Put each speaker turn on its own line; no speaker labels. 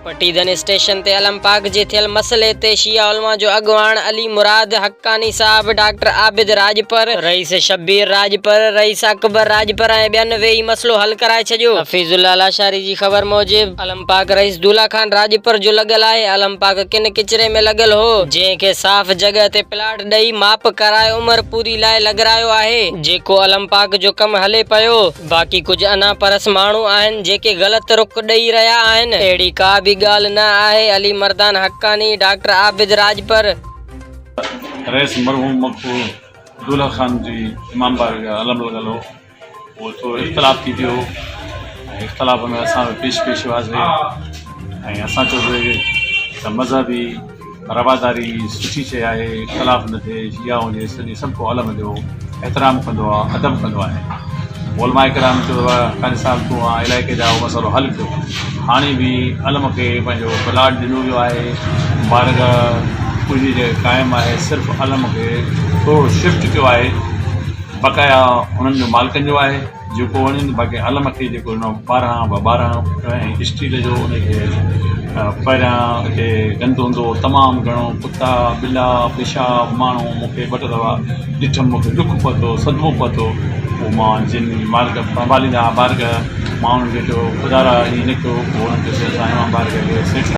Patidan station تي علم پاڪ جي ٿيل مسئلي تي شيعه علماء جو اڳواڻ علي مراد حقاني صاحب، ڊاڪٽر عابد راڄپر، رئيس شبير راڄپر، رئيس اڪبر راڄپر ۽ ٻين ويهي مسئلو حل ڪرائي ڇڏيو. حفيظ الله لاشاري جي خبر موجب علم پاڪ رئيس دولا خان راڄپر جو لڳل آهي، علم پاڪ ڪن ڪچري ۾ لڳل هو، جنهن کي صاف جڳهه تي پلاٽ ڏئي ماپ ڪرائي عمر پوري لاء لڳرايو آهي، جيڪو علم پاڪ جو ڪم هلي پيو. باقي ڪجهه انا پرست ماڻهو آهن جيڪي غلط رخ ڏئي رهيا آهن. اهڙي ڪا به ڳالهه نه آهي علي مردان حقاني، ڊاڪٽر عابد راڄپر.
رئيس مرحوم مغفور دولهه خان جي امام بارگاهه علم لڳل هو اهو ٿورو اختلاف ٿي پيو هو ۽ اختلاف ۾ اسان به پيش پيش هئاسي ۽ اسان چيو ته مذهبي رواداري سٺي شيء آهي، اختلاف نه ٿئي، شيعا هجي سني سڀ ڪو علم جو احترام ڪندو آهي، ادب ڪندو آهي. علماء ڪرام چيو ته قاري صاحب تون آن علائقي جا اهو مسئلو حل ڪيو. هاڻي به علم کي پنهنجو پلاٽ ڏنو ويو آهي، بارگاهه پنهنجي جڳهه قائم آهي، صرف علم کي ٿورو شفٽ ڪيو آهي، بقايا انهن جو مالڪن جو آهي. جيڪو وڻين باقي علم کي جيڪو ڏنو 12 به 12 ۽ اسٽيل جو ان کي پهريان اتي گند هوندو هو تمام گهڻو ڪتا ٻلا پيشاب ماڻهو مون کي ٻه ٽي دفعا ڏٺم مون کي ڏک پهتو صدمو پهتو پوء مان جن مالڪ سنڀاليندا هئا بارگاهه مان انهن کي چيو خدارا ائين نه ڪيو پوء انهن چيو سائين اسان امام بارگاهه کي سيٽ.